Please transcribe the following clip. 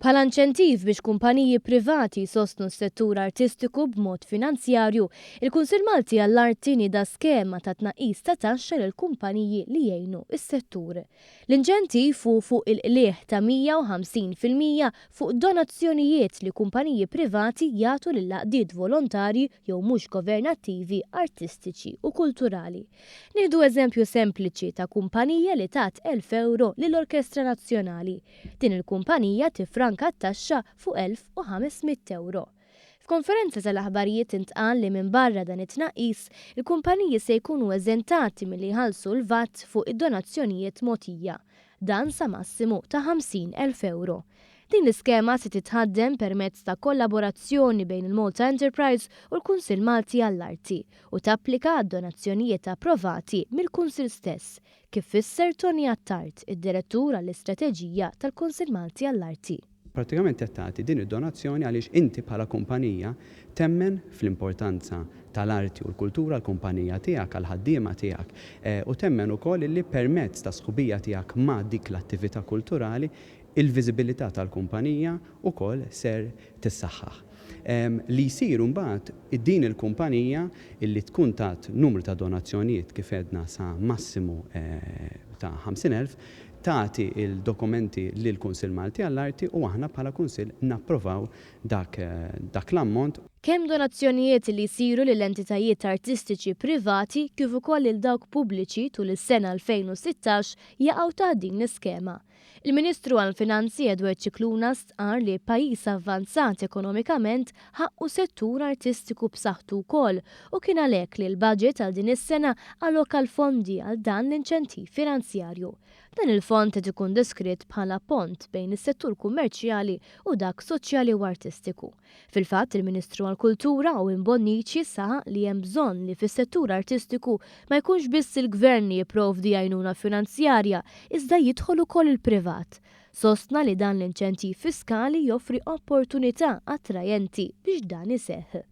Bħala inċentiv biex kumpaniji privati jsostnu s-settur artistiku b'mod finanzjarju, il-Kunsill Malti għall-Arti nieda skema ta' tnaqqis ta' taxxa lil kumpaniji li jgħinu s-settur. L-inċentiv hu fuq il-qligħ ta' 150% fuq donazzjonijiet li kumpaniji privati jagħtu lil għaqdiet volontarji jew mhux governattivi artistiċi u kulturali. Nieħdu eżempju sempliċi ta' kumpanija li tat €1,000 lill-Orkestra Nazzjonali. Din il-kumpanija tiffranka t-taxxa fuq €1,500. F'konferenza tal-aħbarijiet intqal li minbarra dan it-tnaqqis, il-kumpaniji se jkunu eżentati milli jħallsu l-VAT fuq id-donazzjonijiet mogħtija. Dan sa massimu ta' €50,000. Din l-iskema se titħaddem permezz ta' kollaborazzjoni bejn il-Malta Enterprise u l-Kunsill Malti għall-Arti u tapplika għad-donazzjonijiet approvati mill-Kunsill stess, kif fisser Tony Attard, id-Direttur għall-Istrateġija tal-Kunsill Malti għall-Arti. Prattikament qed tagħti din id-donazzjoni għaliex inti bħala kumpanija temmen fl-importanza tal-arti u l-kultura għall-kumpanija tiegħek, għall-ħaddiema tiegħek u temmen ukoll illi permezz tas-sħubija tiegħek ma' dik l-attività kulturali il-viżibilità tal-kumpanija wkoll ser tissaħħaħ. Li jsir imbagħad din il-kumpanija illi tkun tat numru ta' donazzjonijiet kif għedna sa massimu ta' 50,000 tagħti l-dokumenti lill-Kunsill Malti għall-Arti u aħna bħala Kunsill napprovaw dak dak l-ammont. Kemm donazzjonijiet li jsiru lil entitajiet artistiċi privati kif ukoll lil dawk pubbliċi tul is-sena 2016 jaqgħu taħt din l-iskema. Il-Ministru għall-Finanzi Edward Scicluna stqarr li pajjiż avvanzat ekonomikament ħaqqu settur artistiku b'saħħtu wkoll u kien għalhekk li l-budget għal din is-sena alloka l-fondi għal dan l-inċentiv finanzjarju. Dan il-fond qed ikun deskritt bħala pont bejn is-settur kummerċjali u dak soċjali u artistiku. Fil-fatt, il-Ministru għall-Kultura, Owen Bonnici, saħaq li hemm bżonn li fis-settur artistiku ma jkunx biss il-Gvern li jipprovdi għajnuna finanzjarja, iżda jidħol ukoll il-privat. Sostna li dan l-inċentiv fiskali joffri opportunità attrajenti biex dan iseħħ.